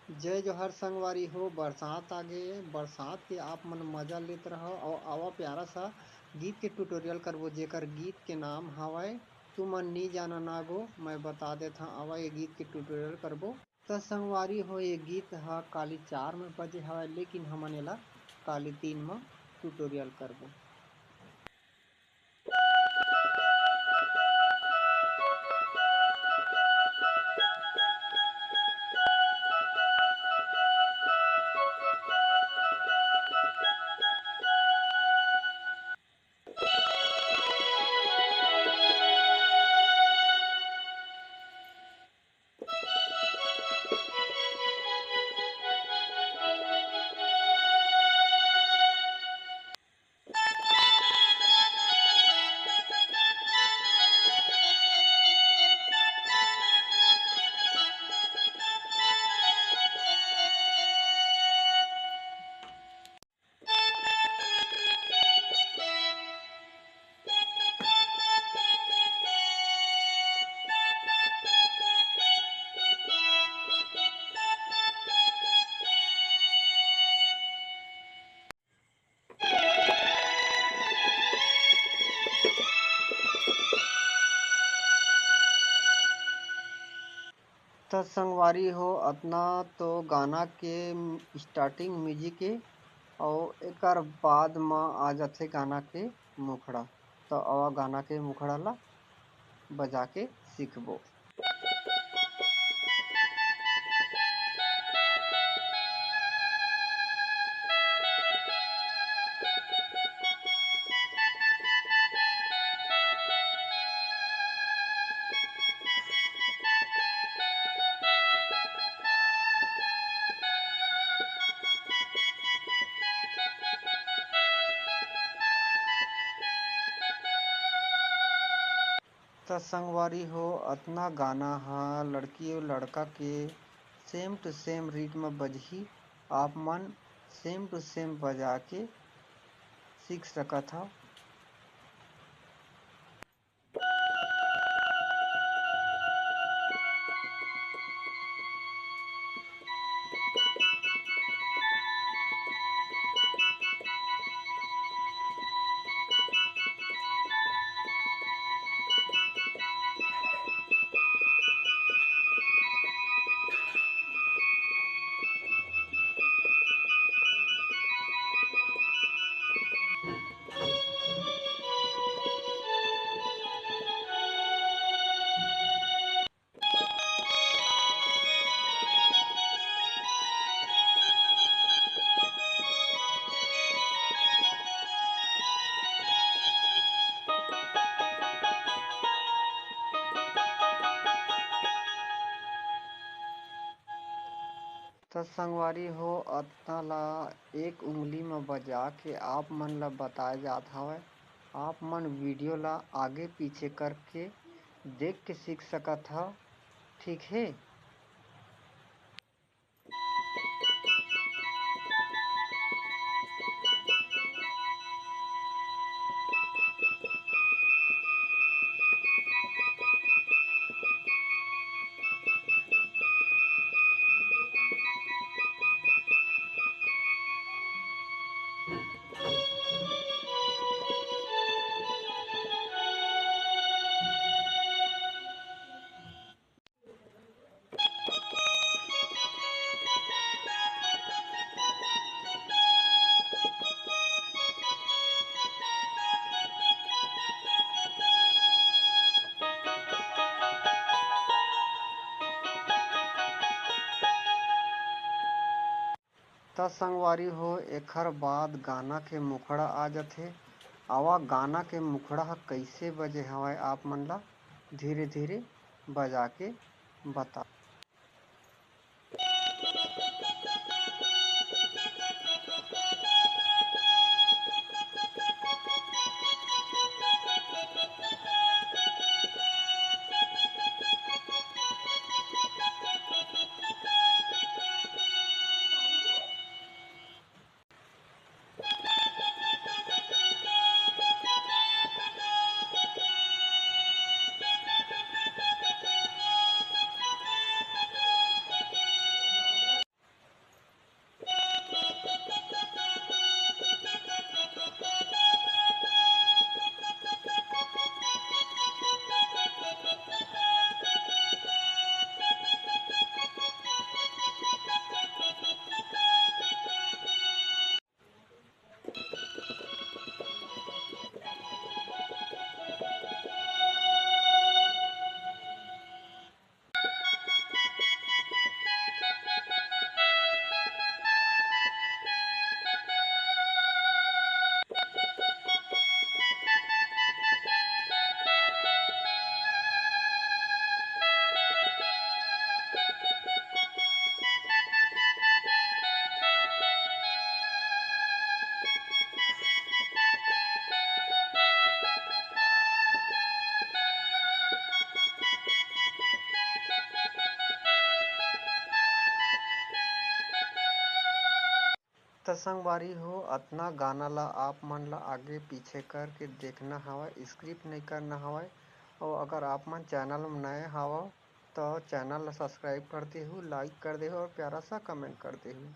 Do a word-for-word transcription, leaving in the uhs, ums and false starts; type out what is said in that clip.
जय जोहार संगवारी हो, बरसात आगे, बरसात के आप मन मजा लेत रहो। अउ आवा प्यारा सा गीत के ट्यूटोरियल करबो, जेकर गीत के नाम हवय तुमन नी जाना ना गो। मैं बता देत हव, आवा ये गीत के ट्यूटोरियल करबो। त संगवारी हो, ये गीत ह काली चार में बजे हवय, लेकिन हमन एला काली तीन में ट्यूटोरियल करबो। त संगवारी हो, अतना तो गाना के starting music ए, अउ एकर बाद म आ जाथे गाना के मुखड़ा। त आवा गाना के मुखड़ा ला बजा के सीखबो। त संगवारी हो, अतना गाना ह लड़की अउ लड़का के same to same रीत म बजही। आप मन same to same बजा के सीख सकत हव। त संगवारी हो, अतना ला एक उंगली म बजा के आप मन ला बताए जात हवय। आप मन वीडियो ला आगे पीछे करके देख के सीख सकत हव, ठीक हे? त संगवारी हो, एखर बाद गाना के मुखड़ा आ जथे। आवा गाना के मुखड़ा ह कइसे बजे हवय, आप मन ला धीरे-धीरे बजा के बता। त संगवारी हो, अतना गाना ला आप मन ला आगे पीछे करके देखना हवय, script नइ करना हवय। अउ अगर आप मन channel में नए हवव, त channel ला subscribe कर देहू, like कर देहू और प्यारा सा comment कर देहू।